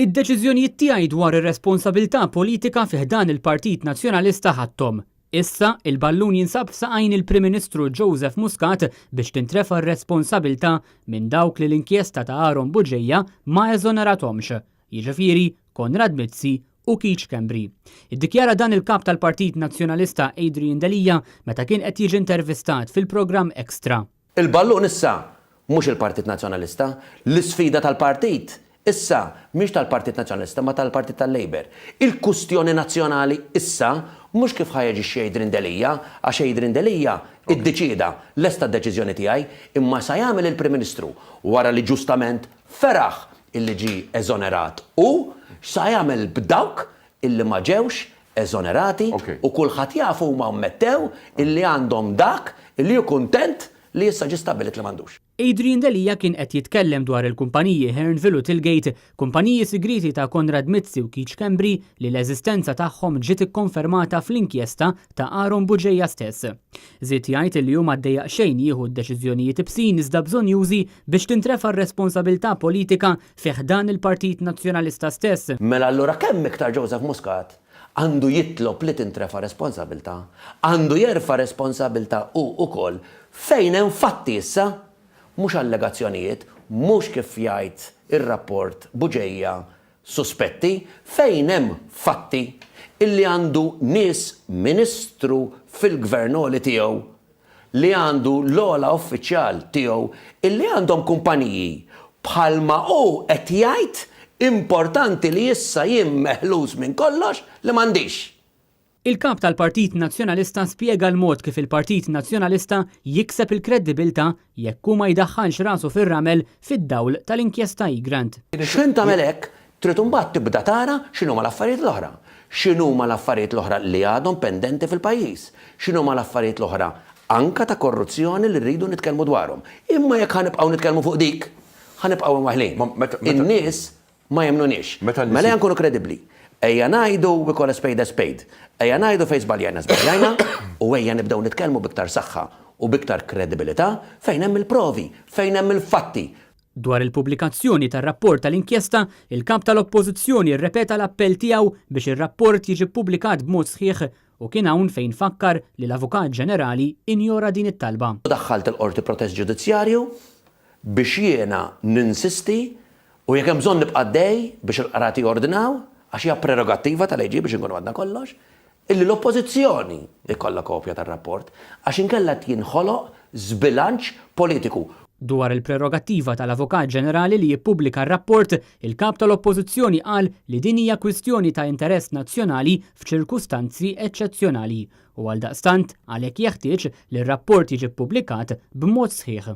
Id-deċiżjonijiet tiegħi dwar ir-responsabilità politika fi ħdan il-Partit Nazzjonalista ħadthom. Issa, il-ballun jinsab f'saqajn il-Prim Ministru Joseph Muscat biex tintrefa' r-responsabilità minn dawk li l-inkjesta ta' Aaron Bugeja ma eżonerathomx, jiġifieri Konrad Mizzi u Keith Schembri. Iddikjara dan il-Kap tal-Partit Nazzjonalista Adrian Delia meta kien qed jiġi intervistat fil-programm Extra. Il-ballun issa mhux il-Partit Nazzjonalista. L-isfida tal-partit issa mhix tal-Partit Nazzjonalista ma tal-Partit tal-Labour. Il-kustjoni nazzjonali issa mhux kif ħa jaġixxi Adrian Delia, għax Adrian Delia iddeċieda, lesta d-deċiżjoni tiegħi, imma sa jagħmel il-Prim Ministru wara li ġustament feraħ illi ġie eżonerat hu, x'sa jagħmel b'dawk illi ma ġewx eżonerati u kulħadd jaf huma ammettew illi għandhom dak illi hu kuntent li issa ġie stabbilit li m'għandux. Adrian Delia kien qed jitkellem dwar il-kumpaniji Hearnville u Tillgate, kumpaniji sigrieti ta' Konrad Mizzi u Keith Schembri li l-eżistenza tagħhom ġiet ikkonfermata fl-inkjesta ta' Aaron Bugeja stess. Żied jgħid illi hu ma ddejjaq xejn jieħu d-deċiżjonijiet ibsin iżda bżonnjużi biex tintrefa' r-responsabilità politika fi ħdan il-Partit Nazzjonalista stess. Mela allura kemm iktar Joseph Muscat għandu jitlob li tintrefa' responsabilità, għandu jerfa' responsabilità hu ukoll fejn hemm fatti issa, mhux allegazzjonijiet, mhux kif jgħid ir-rapport Bugeja suspetti, fejn hemm fatti illi għandu nies Ministru fil-Gvern għoli tiegħu li għandu l-ogħla uffiċjal tiegħu illi għandhom kumpaniji bħalma hu qed jgħid importanti li issa jien meħlus minn kollox li m'għandix. Il-Kap tal-Partit Nazzjonalista spjega l-mod kif il-Partit Nazzjonalista jikseb il-kreddibilità jekk hu ma jdaħħalx rasu fir-ramel fid-dawl tal-inkjesta Egrant. X'ħin tagħmel hekk, trid imbagħad tibda tara x'inhuma l-affarijiet l-oħra. X'inhuma l-affarijiet l-oħra li għadhom pendenti fil-pajjiż. X'inhuma l-affarijiet l-oħra anke ta' korruzzjoni li rridu nitkellmu dwarhom. Imma jekk ħa nibqgħu nitkellmu fuq dik, ħa nibqgħu imwaħħlin. In-nies ma jemmnuniex. Mela ejja nkunu kredibbli. Ejja ngħidu we call a spade a spade. Ejja ngħidu fejn żbaljajna żbaljajna u ejja nibdew nitkellmu b'iktar saħħa u b'iktar kredibilità fejn hemm il-provi, fejn hemm il-fatti. Dwar il-pubblikazzjoni tar-rapport tal-inkjesta, il-Kap tal-Oppożizzjoni rrepeta l-appell tiegħu biex ir-rapport jiġi ppubblikat b'mod sħiħ u kien hawn fejn fakkar li l-Avukat Ġenerali injora din it-talba. Daħħalt il-Qorti protest ġudizzjarju biex jiena ninsisti u jekk hemm bżonn nibqa' għaddej biex il-qrati jordnaw, għax hija prerogattiva tal-AG biex inkunu għadna kollox, illi l-Oppożizzjoni jkollha kopja tar-rapport, għax inkella qed jinħoloq żbilanċ politiku. Dwar il-prerogattiva tal-Avukat Ġenerali li jippubblika r-rapport, il-Kap tal-Oppożizzjoni qal li din hija kwistjoni ta' interess nazzjonali f'ċirkustanzi eċċezzjonali u għaldaqstant għalhekk jeħtieġ li r-rapport jiġi ppubblikat b'mod sħiħ.